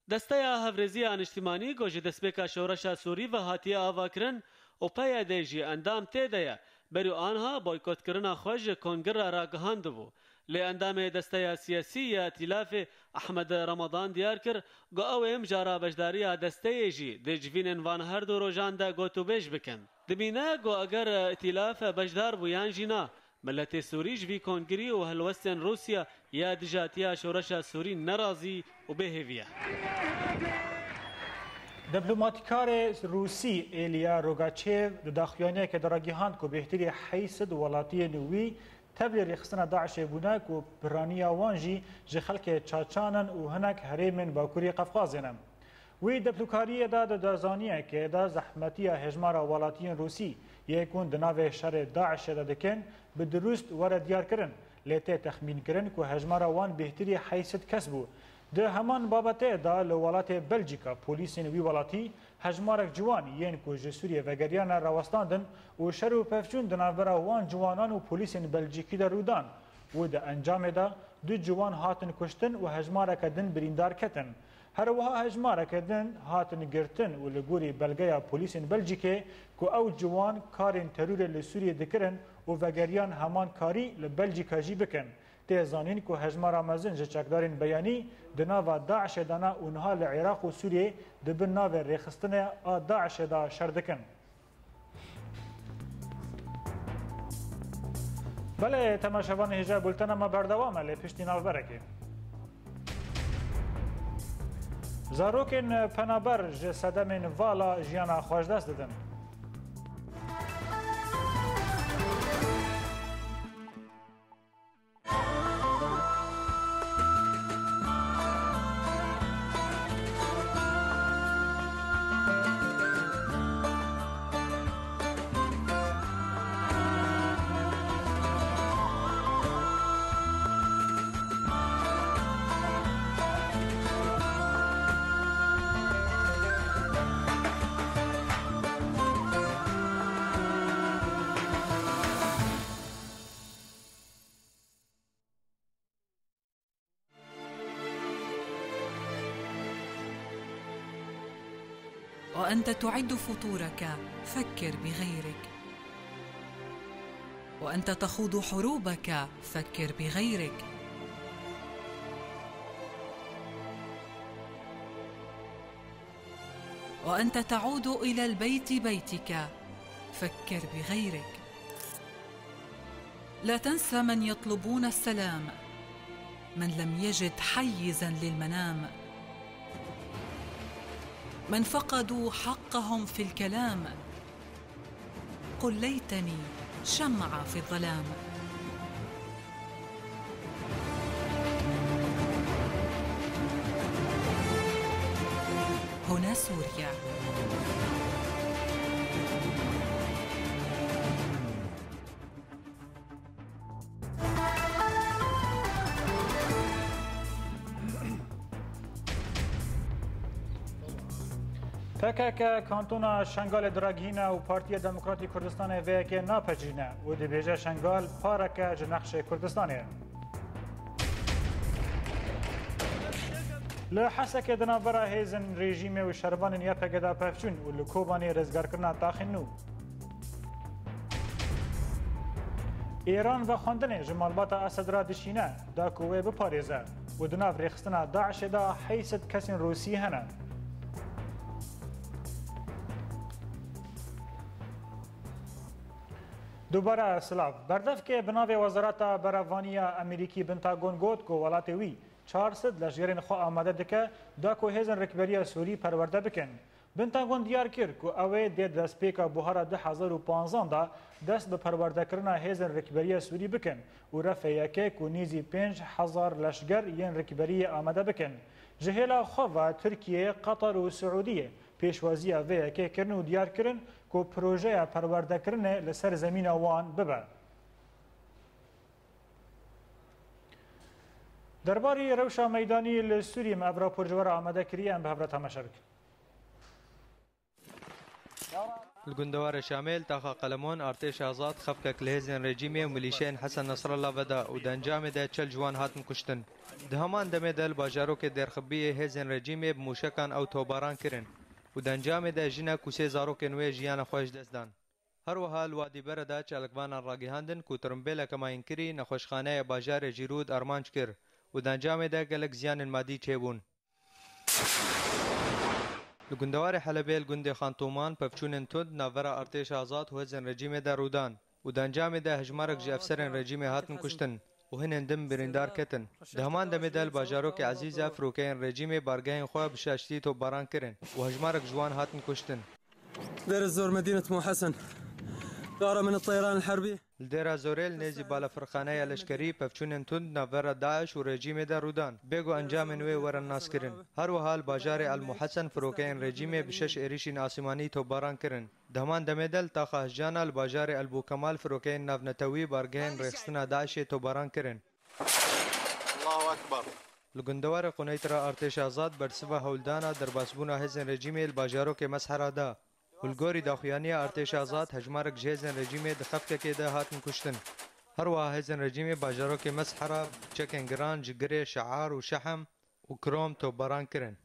Desteya Hevrêziya Niştimanî ku ji destpêka şoreşa Sûrî ve hatiye avakirin û P Y D jî endam tê de ye, berî anha boykotkirina xwe ji kongir re ragihandibû. Lê endamê desteya siyasî ya Îtîlafê Ehmed Ramadan diyar kir ku ew ê mijara beşdariya desteyê jî di civînên van her du rojan de gotûbêj bikin. Dimîne ku eger Îtîlaf beşdar bû yan jî na, miletê Sûrî ji vî kongirî û helwestên Rûsya ya dijatiya şoreşa Sûrî nerazî û bêhêvî ye. Diplomatîkarê Rûsî Êlya Rogaçev di daxuyaniyekê de ragihand ku bêhtirî heyşt sed welatiyên wî tevlî rêxistina DAIŞê bûne ku piraniya wan jî ji xelkê Çaçan in û hinek herêmên Bakurê Qefqazê ne. Wî deplukariyê de di darzaniyekê de zehmetiya hejmara welatiyên Rûsî yê ku di navê şerê DAIŞê de dikin bi dirust were diyarkirin, lê tê texmînkirin ku hejmara wan bêhtirî heyşt sed kes bû. Di heman babetê de li welatê Belcîka polîsên wî welatî hejmarek ciwan yên ku ji Sûriyê vegeriyane rawestandin û şer û pevçûn di navbera wan ciwanan û polîsên Belcîkî de rû dan û di encamê de du ciwan hatin kuştin û hejmareke din birîndar ketin. Her wiha hejmareke din hatin girtin û li gorî belgeya polîsên Belcîkê ku ew ciwan karên terorê li Sûriyê dikirin û vegeriyan heman karî li Belcîka jî bikin. Tê zanîn ku hejmara mezin ji çekdarên beyanî di nava DAIŞê de ne û niha li Iraq û Sûriyê di bin navê rêxistinê a DAIŞê de şer dikin. Belê, temaşevanê hêja bultena me berdewam e, lê piştî navberekê. Zarokên penaber ji sedemên vala jiyana xwe ji dest didin. وأنت تعد فطورك، فكر بغيرك. وأنت تخوض حروبك، فكر بغيرك. وأنت تعود إلى البيت بيتك، فكر بغيرك. لا تنسى من يطلبون السلام، من لم يجد حيزا للمنام، من فقدوا حقهم في الكلام. قل ليتني شمعة في الظلام. هنا سوريا. P K K kantona Şengalê diragihîne û Partiya Demokratî Kurdistanê vê yekê napecirîne û dibêje Şengal pareke ji nexşê Kurdistanê ye. Li Hesekê di navbera hêzên rejîmê û şervanên Y P G de pevçûn û li Kobanê rizgarkirina taxên nû. Îran vexwendinê ji malbata Esed re dişîne, da ku wê biparêze û di nav rêxistina DAIŞê de heyşt kesên Rûsî hene. Dubare silav. Berdevkê bi navê Wezareta Berevaniya Amerîkî Pentagon got ku welatê wî çar sed leşgerên xwe amade dike, da ku hêzên rikberiya Sûrî perwerde bikin. Pentagon diyar kir ku ew ê dê destpêka buhara du hezar û panzan de dest bi perwerdekirina hêzên rikberiya Sûrî bikin û refê yekê ku nêzî pênc hezar leşger yên rikberiyê amade bikin. Ji hêla xwe ve Tirkiye, Qatar û Siûdiye pêşwaziya vê yekê kirin û diyar kirin ku projeya perwerdekirinê li ser zemîna wan bibe. Derbarî rewşa meydanî li Sûriyê me ev rapor ji we re amade kiriye, em bi hev re temaşe bikin. Li gundewarê Şamê li taxa Qelemon artêşa Azad xefkek li hêzên rejîmê û milîşeyên Hesen Nesrallah veda û di encamê de çel ciwan hatin kuştin. Di heman demê de li bajarokê Dêrxibiyê hêzên rejîmê bi mûşekan ew topbaran kirin û di encamê de jinek û sê zarokên wê jiyana xwe ji dest dan. Her wiha li Wadî Bere de çalakvanan ragihandin ku tirimbêleke mayînkirî nexweşxaneya bajarê Jîrûd armanc kir û di encamê de gelek ziyanên madî çêbûn. Li gundewarê Helebê li gundê Xantûman pevçûnên tund navbera artêşa Azad û hêzên rejîmê de rûdan û di encamê de hejmarek ji efserên rejîmê hatin kuştin û hinên din birîndar ketin. Di heman demê de li bajarokê Ezîze firokeyên rejîmê bargehên xwe bi şaştî topbaran kirin û hejmarek ji wan hatin kuştin. دير الزور مدينة محسن. ضارة من الطيران الحربي. Li Dêra Zorê li nêzî balafirxaneya leşkerî pevçûnên tund navbera DAIŞ û rejîmê de rûdan. Bê ku encamên wê werin naskirin. Her wiha li bajarê El Muhesen firokeyên rejîmê bi şeş êrişên asîmanî topbaran kirin. Di heman demê de li taxa Hijana li bajarê El Bûkemal firokeyên navnetewî bargehên rêxistina DAIŞê topbaran kirin. Allahu Ekber. Li gundewarê Quneyt re artêşa Azad bersiva hewldana derbasbûna hêzên rejîmê li bajarokê Meshera da. Û li gorî daxuyaniya artêşa Azad hejmarek ji hêzên rejîmê di xefkekê de hatin kuştin. Her wiha hêzên rejîmê bajarokê Meshera bi çekên giran ji Girê, Şear û Şehem û Krom topbaran kirin.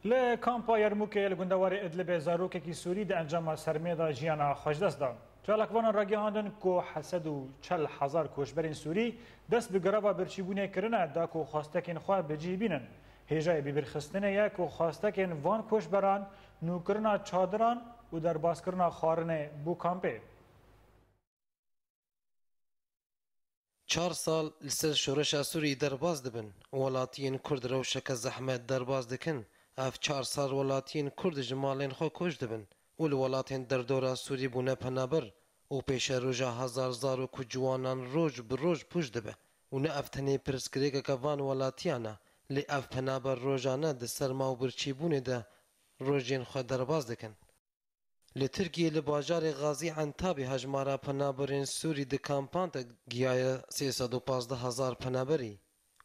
Li kampa Yermûkê li gundewarê Idlibê zarokekî Sûrî di encama sermê de jiyana xwe ji dest da. Çalakvanan ragihandin ku heft sed û çel hezar koçberên Sûrî dest bi greva birçîbûnê kirine, da ku xwestekên xwe bi cih bînin. Hêjayê bîbîrxistinê ye ku xwestekên van koçberan nûkirina çadiran û derbaskirina xwarinê bo kampê. Çar sal li ser şoreşa Sûrî derbas dibin. Welatiyên Kurd rewşeke zehmet derbas dikin. Ev çar sal welatiyên Kurd ji malên xwe koç dibin û li welatên derdora Sûrî bûne penaber û pêşeroja hezar zarok û ciwanan roj bi roj pûç dibe û ne ev tenê pirsgirêkeke van welatiyan e, lê ev penaber rojane di serma û birçîbûnê de rojên xwe derbas dikin. Li Tirkiyê li bajarê Gazî Entabê hejmara penaberên Sûrî di kampan de gihaye sê sed û pazdeh hezar penaberî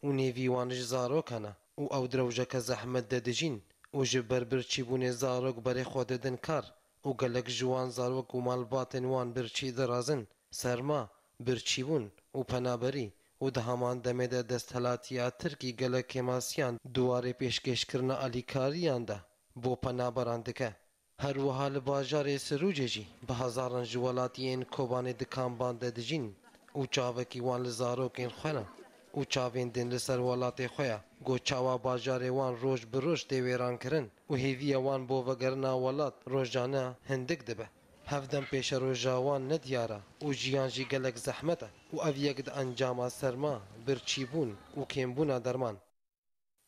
û nêvî wan ji zarokan e û ew di rewjeke zehmet de dijîn û ji ber birçîbûnê zarok berê xwe didin kar û gelek ji wan zarok û malbatên wan birçî dirazin serma, birçîbûn û penaberî û di heman demê de desthilatiya Tirkî gelek kêmasiyan di warê pêşkêşkirina alîkariyan de bo penaberan dike. Her wiha li bajarê Sirûcê jî bi hezaran ji welatiyên Kobanê di kamban de dijîn û çavekî wan li zarokên xwe ne û çavên din li ser welatê xwe ye, ku çawa bajarê wan roj bi roj tê wêrankirin û hêviya wan bo vegerina welat rojane hindik dibe. Hevdem pêşeroja wan ne diyar e û jiyan jî gelek zehmet e û ev yek di encama serma, birçîbûn û kêmbûna derman.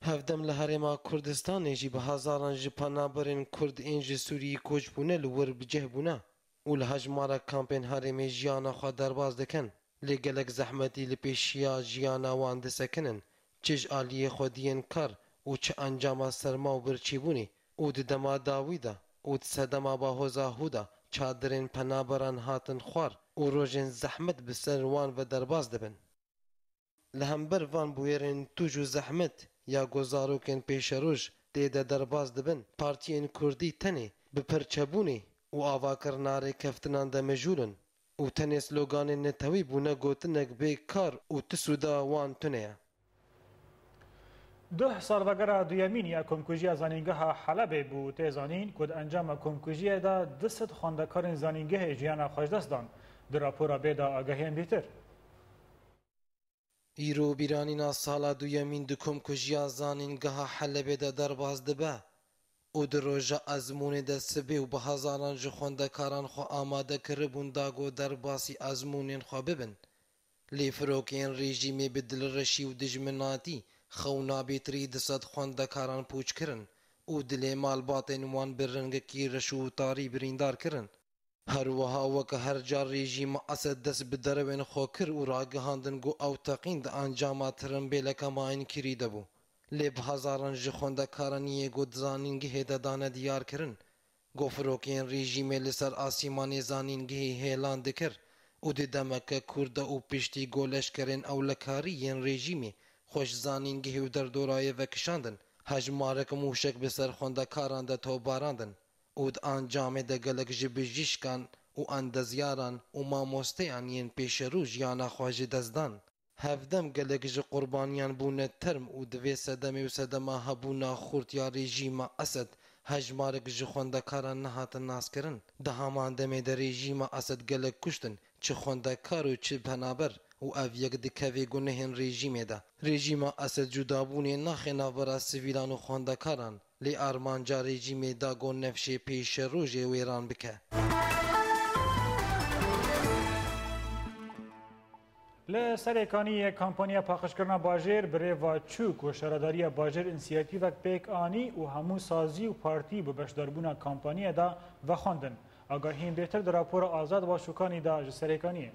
Hevdem li Herêma Kurdistanê jî bi hezaran ji penaberên Kurd ên ji Sûriyê koç bûne li wir bi cih bûne û li hejmara kampên herêmê jiyana xwe derbas dikin. Lê gelek zehmetî li pêşiya jiyana wan disekinin, çi ji aliyê xwediyên kar û çi encama serma û birçîbûnê û di dema dawî de û di sedema bahoza hû de çadirên penaberan hatin xwar û rojên zehmet bi ser wan ve derbas dibin. Li hember van bûyerên tûj û zehmet ya ku zarokên pêşeroj tê de derbas dibin, partiyên kurdî tenê bi perçebûnê û avakirina rêkeftinan de mijûl in û tenê sloganên netewî bûne gotinek bê kar û ti sûda wan tune ye. Duh salvegera duyemîn ya komkujiya Zanîngeha Helebê bû. Tê zanîn ku di encama komkujiyê de du sed xwendekarên zanîngehê jiyana xwe ji dest dan. Di rapora bê de agahiyên dîtir. Îro bîranîna sala duyemîn di komkujiya zanîngeha Helebê de derbas dibe û di roja ezmûnê de sibê û bi hezaran ji xwendekaran xwe amade kiribûn da ku derbasî ezmûnên xwe bibin. Lê firokeyên rejîmê bi dilreşî û dijminatî xewna bêtirî du sed xwendekaran pûç kirin û dilê malbatên wan bi rengekî reş û tarî birîndar kirin. Her wiha weke her car rejîma Esed dest bi derewên xwe kir û ragihandin ku ew teqîn di encama tirimbêleke mayînkirî de bû. Lê bi hezaran ji xwendekaraniyê ku di zanîngehê de dane diyar kirin, ku firokeyên rejîmê li ser asîmanê zanîngehê hêlan dikir û di demeke kurt de û piştî ku leşkerên ewlekarî yên rejîmê xwe ji zanîngehê û derdorayê vekişandin, hejmarek mûşek bi ser xwendekaran de topbarandin û di encamê de gelek ji bijîşkan û endezyaran û mamosteyan yên pêşerû jiyana xwe ji dest dan. Hevdem gelek ji qurbaniyan bûne term û di vê sedemê û sedema hebûna xurt ya rejîma Esed hejmarek ji xwendekaran nehatin naskirin. Di heman demê de rejîma Esed gelek kuştin, çi xwendekar û çi penaber û ev yek dikeve gunehên rejîmê de. Rejîma Esed cudabûnê naxe navbera sivîlan û xwendekaran, lê armanca rejîmê da ku nefşê pêşerojê wêran bike. Li Serêkaniyê kampanya paqijkirina bajêr bi rê ve çû ku şaredariya bajêr însiyatîvek pêk anî û hemû sazî û partî bi beşdarbûna kampanyê de vexwendin. Agahiyên bêtir di rapora Azad Başûkanî de ji Serêkaniyê.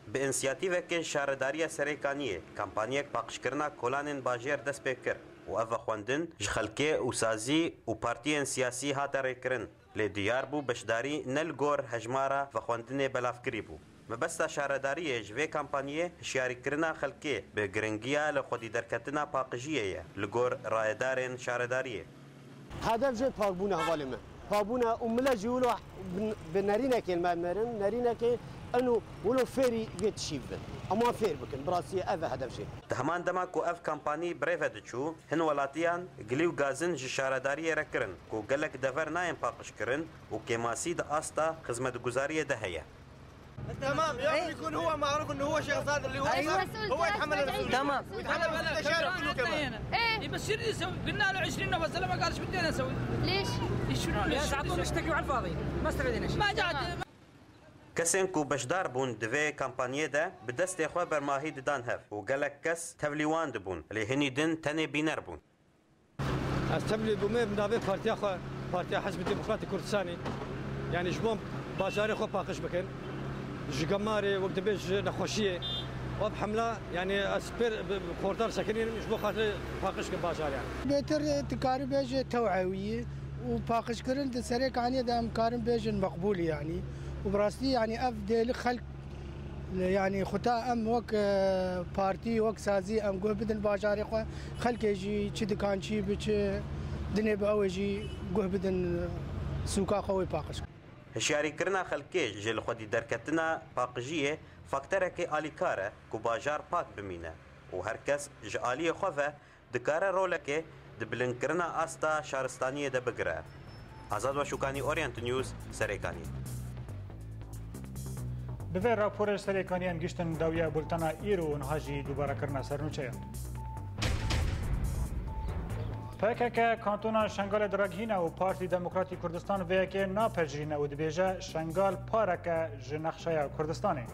Bi însiyatîveke Şaredariya Serêkaniyê kampanyek paqijkirina kolanên bajêr dest pê kir û ev vexwendin ji xelkê û sazî û partiyên siyasî hate rêkirin. Lê diyar bû beşdarî ne li gor hejmara vexwendinê belavkirî bû. Mebesta şaredariyê ji vê kampanyê hişyarîkirina xelkê bi giringiya li xwedî derketina paqijiyê ye, li gor rayedarên şaredariyê. Hedef jê pakbûn e hevalê me. Pakbûn e û millet jî wilo bi, bi nerînekê li me nerin, nerînekê eno wilo fêrî vê tişî bibin. Em wan fêr bikin, bi rastî ev e hedef jê. Di heman dema ku ev kampanî bi rê ve diçû, hin welatiyan gilî û gazin ji şaredariyê re kirin ku gelek dever nayên paqijkirin û kêmasî di asta xizmetguzariyê de heye. تمام، يكفي يكون هو معروف إنه هو شيخ زايد اللي هو أيوة. هو يتحمل المسؤولية. تمام. ويتحمل المسؤولية، شارك كله كمان. إيه. إيه، بس شنو يسوي؟ قلنا له عشرين نفر زلمة، قال: "إيش بدي أنا أسوي؟" ليش؟ إيش شنو ليش؟ ليش؟ أعطوه مشتكي وعلى الفاضي. ما استفدنا شيء. ما جات. تمام. Kesên ku beşdar bûn di vê kampanyê de bi destê xwe bermahî didan hev û gelek kes tevlî wan dibûn, lê hinî din tenê bîner bûn. Ez tevlî bûme bi navê partiya xwe, Partiya Hizb Demokratîk Kurdistanê, yanî ji bo bajarê xwe paqij bikin. Ji gemarê, wek dibê ji nexweşiyê. Ev hemla, yanî ez pêr bi, bi xortar sekinînim, ji bo xatirê paqij kin bajar yanî. Bêtir dikarî bêje tewewî û paqijkirin di Serêkaniyê de em karin bêjin meqbûl yanî. Û bi rastî yanî ev dê li xelk Yanî xuta em wek, e, partî, wek sazî em guh bidin bajarê xwe. Xelkê jî çi dikan çî bi çi dinê bi ew ê jî guh bidin, e, sûka xwe wê paqij. Hişyarîkirina xelkê ji li xwedî derketina paqijiyê faktorekê alîkar e ku bajar pak bimîne û her kes ji aliyê xwe ve dikare rolekê di bilindkirina asta şaristaniyê de bigire. Azad Weşûkanî, Orient News, Serêkanî. Bi vê raporê Serêkanî em giştin dawiya bultena îro û niha jî dubarekirina sernûçeyan. P K K kantona Şengalê diragihîne û Partî Demokratîk Kurdistan vê yekê napejirîne û dibêje Şengal pareke ji nexşeya Kurdistanê.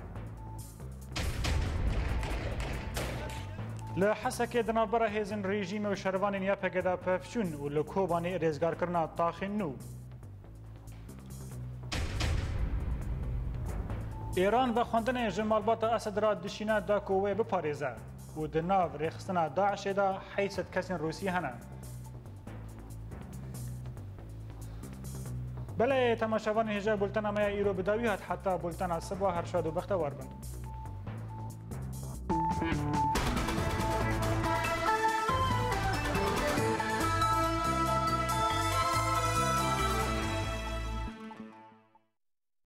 Li Hesekê di navbera hêzên rejîmê û şervanên Y P G de pevçûn û li Kobanê rêzgarkirina taxên nû. Îran vexwendinê ji malbata Esed re dişîne da ku wê biparêze û di nav rêxistina DAIŞê de heyşt sed kesên Rûsî hene. Belê, temaşevanên hêja, bultena me ya îro bi dawî hat, heta bultena siba her şad û bextewar bin.